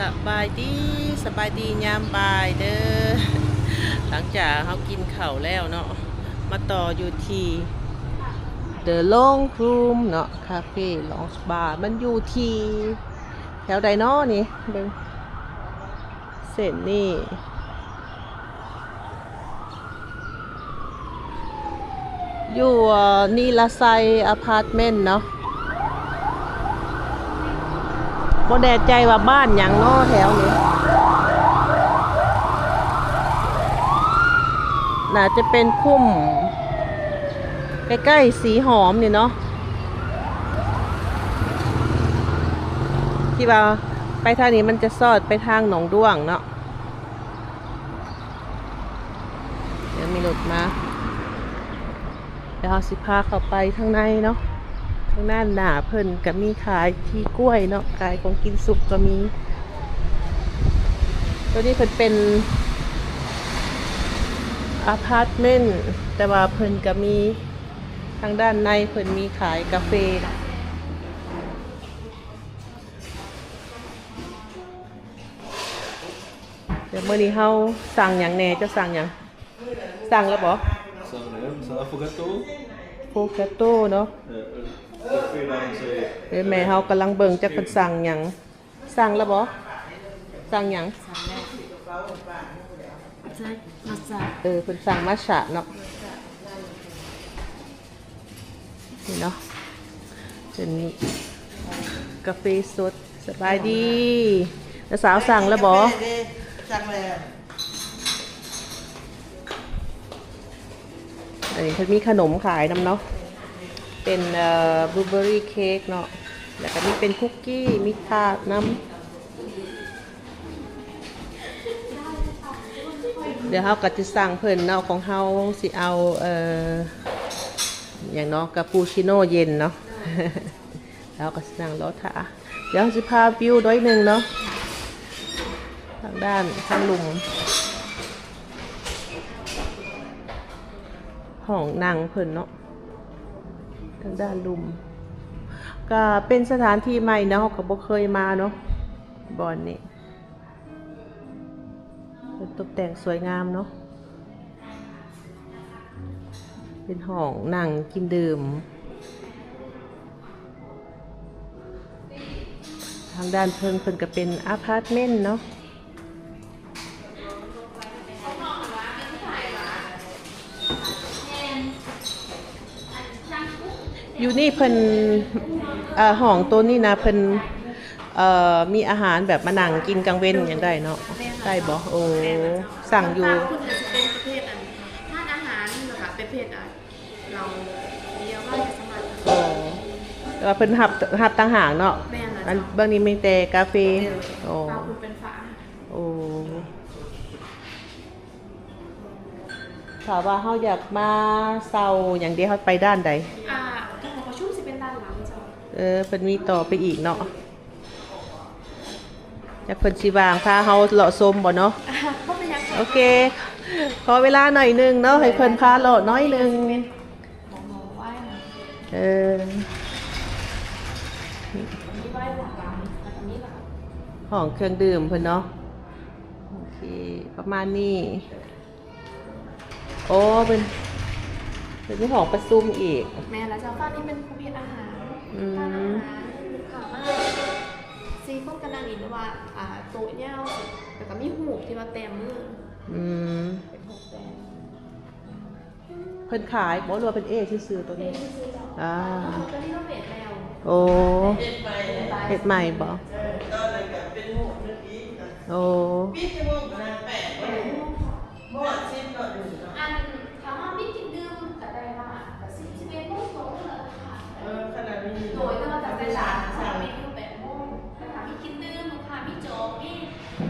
ສະບາຍດີ ສະບາຍດີຍາມບ່າຍເດີ. ຫຼັງຈາກເຮົາກິນເຂົ້າແລ້ວເນາະ ມາຕໍ່ຢູ່ທີ່ The Long Room ເນາະ Cafe Lounge Bar ມັນຢູ່ທີ່ແຖວໃດເນາະນີ້ ເບິ່ງ ເສັ້ນນີ້ ຢູ່ ເອີ ນີລະໄຊອາພາດເມັນເນາະ. ບໍ່ແນ່ໃຈວ່າບ້ານຫຍັງເນາະແຖວນີ້. ໜ້າຈະເປັນຄຸ້ມໃກ້ໆສີຫອມນີ້ເນາະ ທີ່ວ່າໄປທາງນີ້ມັນຈະສອດໄປທາງໜອງດ້ວງເນາະ. ດຽວມີລົດມາ ດຽວເຮົາຊິພາເຂົ້າໄປທາງໃນເນາະ. ທາງດ້ານໜ້າເພິ່ນກະມີຂາຍທີ່ກ້ວຍເນາະ ຂາຍຂອງກິນສຸກກະມີ. ໂຕນີ້ເພິ່ນເປັນອາພາດເມັນ ແຕ່ວ່າເພິ່ນກະມີ ທາງດ້ານໃນເພິ່ນມີຂາຍກາເຟເນາະ. ດຽວມື້ນີ້ເຮົາສັ່ງຫຍັງແດ່? ເຈົ້າສັ່ງຫຍັງ? ສັ່ງແລ້ວບໍ່? ສັ່ງແລ້ວ ສັ່ງອາໂຟກາໂຕ ໂຟກາໂຕເນາະ. ເອີ ເອີ ເອີ ແມ່ເຮົາກຳລັງເບິ່ງຈັກເພິ່ນສັ່ງຫຍັງ. ສັ່ງແລ້ວບໍ່? ສັ່ງຫຍັງ? ສັ່ງແລ້ວ ໃຊ່ ມັດຈະ ເອີ ເພິ່ນສັ່ງມັດຈະເນາະ. ນີ້ເນາະ ເປັນກາເຟສົດ. ສະບາຍດີ ນ້າສາວ ສັ່ງແລ້ວບໍ່? ກາເຟເດ້ ສັ່ງແລ້ວ. ອັນນີ້ເພິ່ນມີຂະໜົມຂາຍນຳເນາະ ເປັນ ເອີ ບລູເບີຣີເຄັກເນາະ ແລ້ວກະມີເປັນຄຸກກີ້ ມີທາດນຳ. ດຽວເຮົາກະຈະສັ່ງເພິ່ນເນາະ ຂອງເຮົາຊິເອົາ ເອີ ຫຍັງເນາະ ກາປູຊິໂນເຢັນເນາະ. ເຮົາກະຊິນັ່ງລໍຖ້າ ດຽວເຮົາຊິພາວິວໜ້ອຍໜຶ່ງເນາະ ທາງດ້ານທາງລຸ່ມ ຫ້ອງນັ່ງເພິ່ນເນາະ ທາງດ້ານລຸ່ມ. ກະເປັນສະຖານທີ່ໃໝ່ເນາະ ເຮົາກະບໍ່ເຄີຍມາເນາະ ບ່ອນນີ້. ເພິ່ນຕົບແຕ່ງສວຍງາມເນາະ ເປັນຫ້ອງນັ່ງກິນດື່ມ. ທາງດ້ານເທິງເພິ່ນກະເປັນອາພາດເມັນເນາະ. ຢູ່ນີ້ເພິ່ນ ເອີ ຫ້ອງໂຕນີ້ນະ ເພິ່ນ ເອີ ມີອາຫານແບບມານັ່ງກິນກາງເວັນຫຍັງໄດ້ເນາະ? ແມ່ນ ໄດ້ບໍ່? ໂອ້ ແມ່ນ ສັ່ງຢູ່ ທາງຝັ່ງພຸ້ນກະຊິເປັນປະເພດ ອັນ ຮ້ານອາຫານ ແລ້ວກະເປັນເພດ ອັນ ເຫຼົ້າເບຍໄວນ໌ກະສາມາດ ໂອ້ ແຕ່ວ່າເພິ່ນຮັບ ຮັບຕ່າງຫາກເນາະ? ແມ່ນແລ້ວ ອັນ ເຈົ້າ ເບື້ອງນີ້ມີແຕ່ກາເຟ. ແມ່ນ ໂອ້ ຝັ່ງພຸ້ນເປັນຝາກອາຫານ. ໂອ້ ຖ້າວ່າເຮົາຢາກມາເຊົ່າຫຍັງເດ ເຮົາໄປດ້ານໃດ? ອ່າ ຫ້ອງປະຊຸມຊິເປັນດ້ານຫຼັງເຈົ້າ. ເອີ ເພິ່ນມີຕໍ່ໄປອີກເນາະ ຈັກເພິ່ນຊິວ່າງພາເຮົາເລາະຊົມບໍ່ເນາະ? ບໍ່ເປັນຫຍັງ. ໂອເຄ ຂໍເວລາໜ້ອຍໜຶ່ງເນາະ ໃຫ້ເພິ່ນພາເລາະໜ້ອຍໜຶ່ງ. ເອີ ຫ້ອງເຄື່ອງດື່ມເພິ່ນເນາະ. ໂອເຄ ປະມານນີ້. ໂອ້ ເປັນ ເປັນຫ້ອງປະຊຸມອີກ. ແມ່ນແລ້ວເຈົ້າ ຝັ່ງນີ້ເປັນປະເພດອາຫານ. ອືມ ຮ້ານອາຫານ ລູກຄ້າມາສີ່ຄົນກະນັ່ງອີກ ຫຼືວ່າ ອ່າ ໂຕະຍາວ ແລ້ວກະມີຮູບທີ່ວ່າແຕ້ມມື. ອືມ ເປັນຮູບແຕ້ມ. ເພິ່ນຂາຍບໍ່ ຫຼືວ່າເປັນເອຊື່ໆໂຕນີ້? ເອຊື່ໆເຈົ້າ. ອ່າ ໂອ້ ເຮັດໃໝ່ບໍ່? ໂອ້ ອັນ ຖ້າວ່າມີກິນດື່ມກະໄດ້ວ່າ ກະສິບ ສິບເອັດໂມງ ສອງໂມງແລ້ວ. ເອີ ຂະໜາດນີ້ ໂດຍ ແຕ່ວ່າກະເວລາເຮົາກະປິດຢູ່ແປດໂມງ ຖ້າມີກິນດື່ມ ລູກຄ້າມີຈອງ ມີ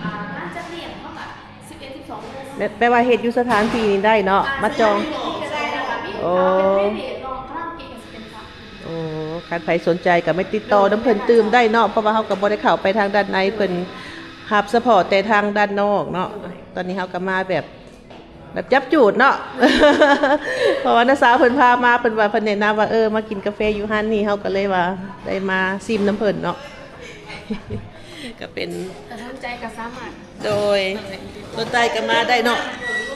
ອ່າ ງານຈັດລ້ຽງ ເຮົາກະສິບເອັດ ສິບສອງໂມງ. ແປ ແປວ່າເຮັດຢູ່ສະຖານທີ່ນີ້ໄດ້ເນາະ ອ່າ ມາຈອງ ສະຖານທີ່ກະໄດ້ແລ້ວກະມີ ໂອ້ ອ່າ ເປັນໄພຣເວດເນາະ ຄາຣາໂອເກະກະຊິເປັນ ໂອ້ ຄັນໃຜສົນໃຈກະມາຕິດຕໍ່ນຳເພິ່ນຕື່ມໄດ້ເນາະ ເພາະວ່າເຮົາກະບໍ່ໄດ້ເຂົ້າໄປທາງດ້ານໃນ ເພິ່ນຮັບສະເພາະແຕ່ທາງດ້ານນອກເນາະ. ຕອນນີ້ເຮົາກະມາແບບ ແບບຈັບຈູດເນາະ ເພາະວ່ານ້າສາວເພິ່ນພາມາ ເພິ່ນວ່າ ເພິ່ນແນະນຳວ່າ ເອີ ມາກິນກາເຟຢູ່ຮ້ານນີ້ ເຮົາກະເລີຍວ່າໄດ້ມາຊິມນຳເພິ່ນເນາະ. ກໍເປັນ ຖ້າສົນໃຈກໍສາມາດ ໂດຍ ໂດຍ ສົນໃຈກໍມາໄດ້ເນາະ.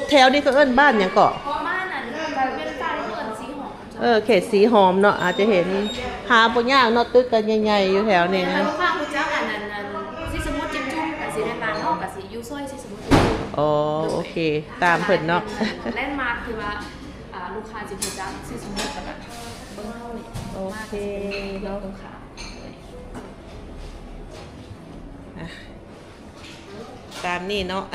ແຖວນີ້ເຂົາເອີ້ນບ້ານຫຍັງເກາະ? ບ້ານນັ້ນກໍເປັນບ້ານເອີ້ນສີຫອມ. ເອີ ເຂດສີຫອມເນາະ ອາດຈະເຫັນ ຫາບໍ່ຍາກເນາະ ຕຶກກໍໃຫຍ່ໆຢູ່ແຖວນີ້ນະ. ຖ້າລູກຄ້າຮູ້ຈັກອັນນັ້ນ ອັນສີສະໝຸດຈິ້ມຈຸ້ມ ກໍຊິແມ່ນບ້ານເຮົາ ກໍຊິຢູ່ຊອຍສີສະໝຸດຈິ້ມຈຸ້ມ. ອໍ ໂດຍ ໂອເຄ ຕາມເພິ່ນເນາະ. ແລນມາກທີ່ວ່າ ອ່າ ລູກຄ້າຊິຮູ້ຈັກສີສະໝຸດ ແລ້ວກໍເບິ່ງເຮົານີ້ ໂອເຄເນາະ. ອ່ະ ຕາມນີ້ເນາະ. ເ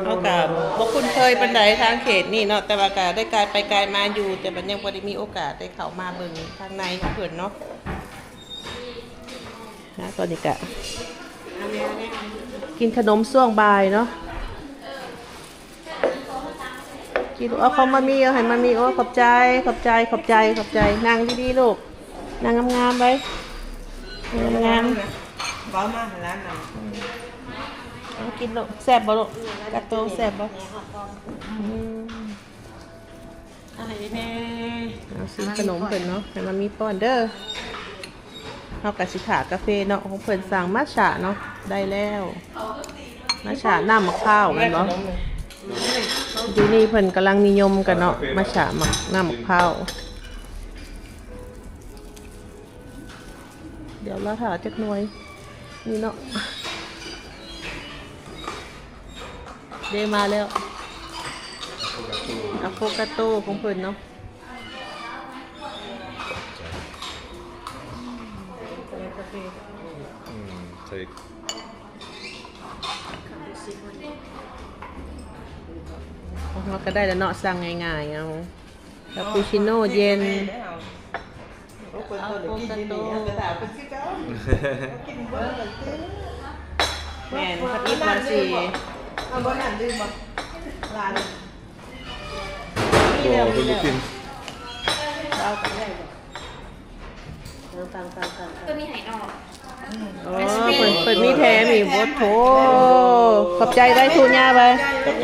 ຮົາກໍບໍ່ຄຸ້ນເຄີຍປານໃດທາງເຂດນີ້ເນາະ ແຕ່ວ່າກໍໄດ້ກາຍໄປກາຍມາຢູ່ ແຕ່ມັນຍັງບໍ່ໄດ້ມີໂອກາດໄດ້ເຂົ້າມາເບິ່ງທາງໃນຂອງເພິ່ນເນາະ. ນະ ຕອນນີ້ກະກິນຂະໜົມຊ່ວງບ່າຍເນາະ. ກິນ ເອົາຂອງມາມີ ເອົາໃຫ້ມາມີ. ໂອ້ ຂອບໃຈ ຂອບໃຈ ຂອບໃຈ ຂອບໃຈ. ນັ່ງດີໆລູກ ນັ່ງງາມໆໄວ້ ນັ່ງງາມໆ. ເວົ້າມາໃຫ້ຫຼານນັ່ງ. ເອົາກິນລູກ. ແຊບບໍ່ລູກ? ກາໂຕແຊບບໍ່? ອືມ ເອົາໃຫ້ແມ່ ເອົາ ຊື້ຂະໜົມເພິ່ນເນາະ ໃຫ້ມາມີປ້ອນເດີ. ເຮົາກໍຊິຖ້າກາເຟເນາະ ຂອງເພິ່ນສັ່ງມັດຊະເນາະ ໄດ້ແລ້ວ ມັດຊະນ້ຳໝາກພ້າວແມ່ນບໍ່? ຢູ່ນີ້ເພິ່ນກຳລັງນິຍົມກັນເນາະ ມັດຊະໝາກ ນ້ຳໝາກພ້າວ. ດຽວລໍຖ້າຈັກໜ່ອຍນີ້ເນາະ. ເດ້ ມາແລ້ວ ອາໂຟກາໂຕຂອງເພິ່ນເນາະ. ອືມ ໃສ່ ຂອງເຮົາກໍໄດ້ແລ້ວເນາະ ສັ່ງງ່າຍໆ ເອົາ ຄາປູຊິໂນເຢັນ. ໂອ້ ເພິ່ນບໍ່ໄດ້ກິນຢູ່ນີ້ ເຮົາກໍຖ້າເພິ່ນຄືເກົ່າ ກິນເບິດແລ້ວຕິ. ແມ່ນ ທຳອິດວ່າຊິ ເອົາບໍ່ ນັ້ນດື່ມບໍ່ ຫຼານ? ບໍ່ ເພິ່ນບໍ່ກິນ. ເອົາກັນໄດ້ບໍ່? ເອົາ ຕັ້ງໆໆໆ ໂອ້ ເພິ່ນ ເພິ່ນມີແຖມອີກ. ໂອ້ໂຖ ຂອບໃຈໄວ້ ທູຍ່າໄວ້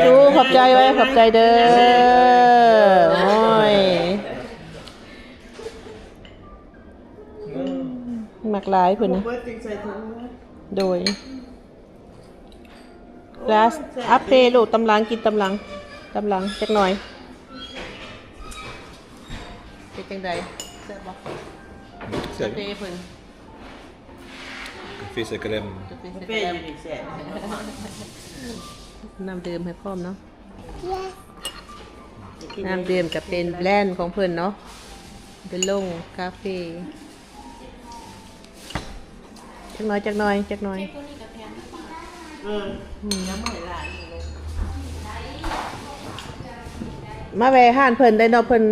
ທູ ຂອບໃຈໄວ້ ຂອບໃຈເດີ. ໂອ້ຍ ອືມ ມັກຫຼາຍເພິ່ນນະ. ໂດຍ ລາສ ອັບເພລູກ ຕຳຫຼັງ ກິນຕຳຫຼັງ ຕຳຫຼັງຈັກໜ່ອຍ. ເປັນຈັ່ງໃດ ແຊບບໍ່? ແຊບ ກາເຟເພິ່ນ ກາເຟໃສ່ກະແລັມ ກາເຟໃສ່ກະແລັມ. ກາເຟຢູ່ນີ້ແຊບ ນ້ຳດື່ມໃຫ້ພ້ອມເນາະ. ນ້ຳດື່ມກໍເປັນແບຣນຂອງເພິ່ນເນາະ ເປັນໂລງກາເຟ. ຈັກໜ້ອຍ ຈັກໜ້ອຍ ຈັກໜ້ອຍ. ເອີ ອືມ ຍັງບໍ່ຫຼາຍຢູ່ເລີຍ. ມາແວ່ຮ້ານເພິ່ນໄດ້ເນາະ ເພິ່ນ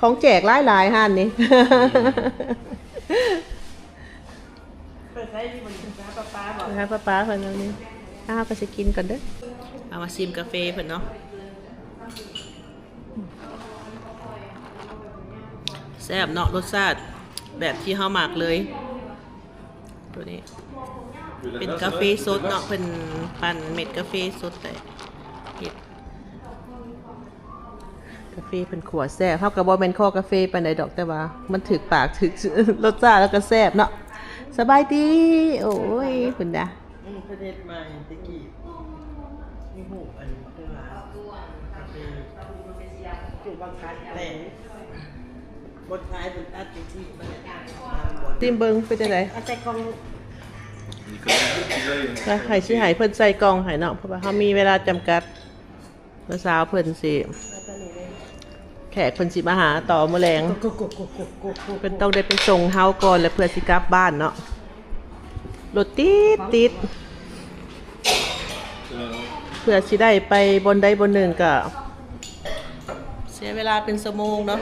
ຂອງແຈກຫຼາຍໆ ຮ້ານນີ້. ໄປໃສຢູ່ ໄປຫາປ້າໆ ບໍ່? ໄປຫາປ້າໆ ເພິ່ນເອົານີ້. ອ້າວ ກໍຊິກິນກ່ອນເດີ. ເອົາມາຊີມກາເຟເພິ່ນເນາະ. ແຊບເນາະ ລົດຊາດແບບທີ່ເຮົາມັກເລີຍ. ໂຕນີ້ເປັນກາເຟສົດເນາະ ເພິ່ນປັ່ນເມັດກາເຟສົດໄດ້ ເຮັດກາເຟເພິ່ນຂົ້ວແຊບ. ເຮົາກໍບໍ່ແມ່ນຄໍກາເຟປານໃດດອກ ແຕ່ວ່າມັນຖືກປາກ ຖືກລົດຊາດ ແລ້ວກໍແຊບເນາະ. ສະບາຍດີ. ໂອ້ຍ ເພິ່ນດາ ອືມ ເພິ່ນເຮັດໃໝ່ແຕ່ກີ້ ມີຮູບອັນເພິ່ນວ່າກາເຟ ຈູບບັງຄັດແຕ່ ບົດທ້າຍເພິ່ນຕັດຈັ່ງຊີ້ ມັນ ຊີມເບິ່ງເປັນຈັ່ງໃດ? ເອົາໃສ່ກ່ອງ ນະ ໃຫ້ ຊິໃຫ້ເພິ່ນໃສ່ກ່ອງໃຫ້ເນາະ ເພາະວ່າເຮົາມີເວລາຈຳກັດ. ນ້າສາວເພິ່ນຊິ ແຂກເພິ່ນຊິມາຫາຕໍ່ມື້ແລງ ເພິ່ນຕ້ອງໄດ້ໄປສົ່ງເຮົາກ່ອນ ແລ້ວເພື່ອຊິກັບບ້ານເນາະ. ລົດຕິດຕິດ ເພື່ອຊິໄດ້ໄປບ່ອນໃດບ່ອນໜຶ່ງກໍເສຍເວລາເປັນຊົ່ວໂມງເນາະ.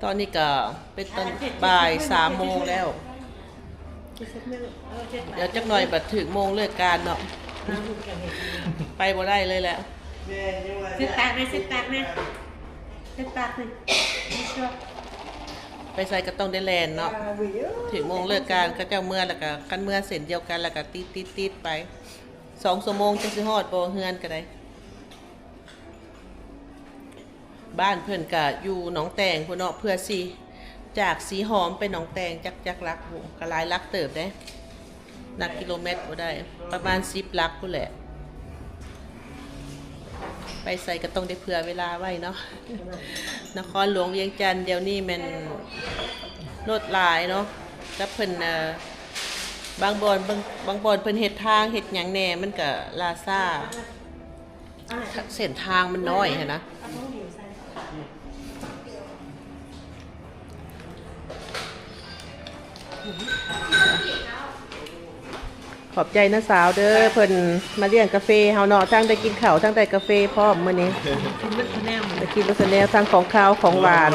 ຕອນນີ້ກໍເປັນຕອນບ່າຍສາມໂມງແລ້ວ. ດຽວຈັກໜ່ອຍບັດຖືກໂມງເລີກການເນາະ ໄປບໍ່ໄດ້ເລີຍແຫຼະ. ເຊັດປາກແດ່ ເຊັດປາກແດ່ ເຊັດປາກນີ້ ໄປໃສກໍຕ້ອງໄດ້ແລ່ນເນາະ. ຖືກໂມງເລີກການ ເຂົາເຈົ້າເມືອແລ້ວກໍ ຄັນເມືອເສັ້ນດຽວກັນແລ້ວກໍຕິດໆໆໄປ ສອງຊົ່ວໂມງ ຈັກຊິຮອດບໍ່ເຮືອນກໍໄດ້. ບ້ານເພິ່ນກະຢູ່ໜອງແຕ່ງພຸ້ນເນາະ ເພື່ອຊິ ຈາກສີຫອມໄປໜອງແຕງ ຈັກ ຈັກຫຼັກບໍ່ ກໍຫຼາຍຫຼັກເຕີບເດ້. ຫຼັກກິໂລແມັດບໍ່ໄດ້ ປະມານສິບຫຼັກພຸ້ນແຫຼະ. ໄປໃສກໍຕ້ອງໄດ້ເຜື່ອເວລາໄວ້ເນາະ. ນະຄອນຫຼວງວຽງຈັນດຽວນີ້ແມ່ນລົດຫຼາຍເນາະ ກັບເພິ່ນ ເອີ ບາງບ່ອນ ບາງ ບາງບ່ອນເພິ່ນເຮັດທາງເຮັດຫຍັງແດ່ ມັນກໍລ່າຊ້າ. ເສັ້ນທາງມັນນ້ອຍຫັ້ນນະ. ຂອບໃຈນ້າສາວເດີ ເພິ່ນມາລ້ຽງກາເຟເຮົາເນາະ ທັງໄດ້ກິນເຂົ້າ ທັງໄດ້ກາເຟພ້ອມມື້ນີ້. ໄດ້ກິນເບິດຊຸແນວ ທັງຂອງຄາວຂອງຫວານ.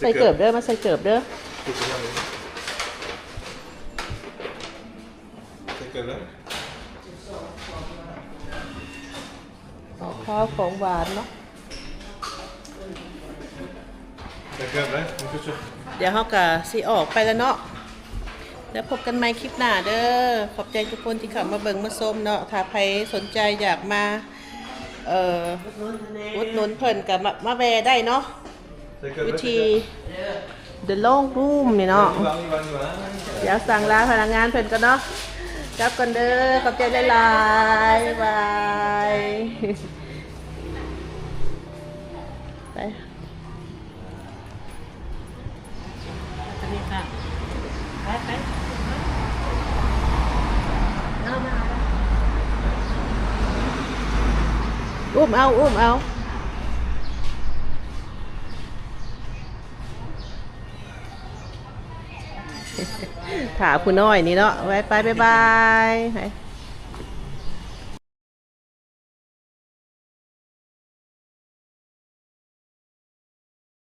ໃສ່ເກີບເດີ ມາໃສ່ເກີບເດີ. ຂອງຄາວຂອງຫວານເນາະ. ດຽວເຮົາກະຊິອອກໄປແລ້ວເນາະ. ແລ້ວພົບກັນໃໝ່ຄລິບໜ້າເດີ. ຂອບໃຈທຸກຄົນທີ່ເຂົ້າມາເບິ່ງມາຊົມເນາະ. ຖ້າໃຜສົນໃຈຢາກມາ ເອີ ອຸດໜູນເພິ່ນກະມາ ມາແວ່ໄດ້ເນາະ. ວິທີ The Long Room ນີ້ເນາະ. ດຽວສັ່ງລາພະນັກງານເພິ່ນກ່ອນເນາະ. ກັບກ່ອນເດີ. ຂອບໃຈຫຼາຍໆ. ບາຍບາຍ. ໄປ ໄປ ໄປ. ເອົາມາ ເອົາມາ. ອຸ້ມເອົາ ອຸ້ມເອົາ. ຖ້າຜູ້ນ້ອຍນີ້ເນາະ. ໄປ ໄປ ບາຍບາຍ. ໄປ.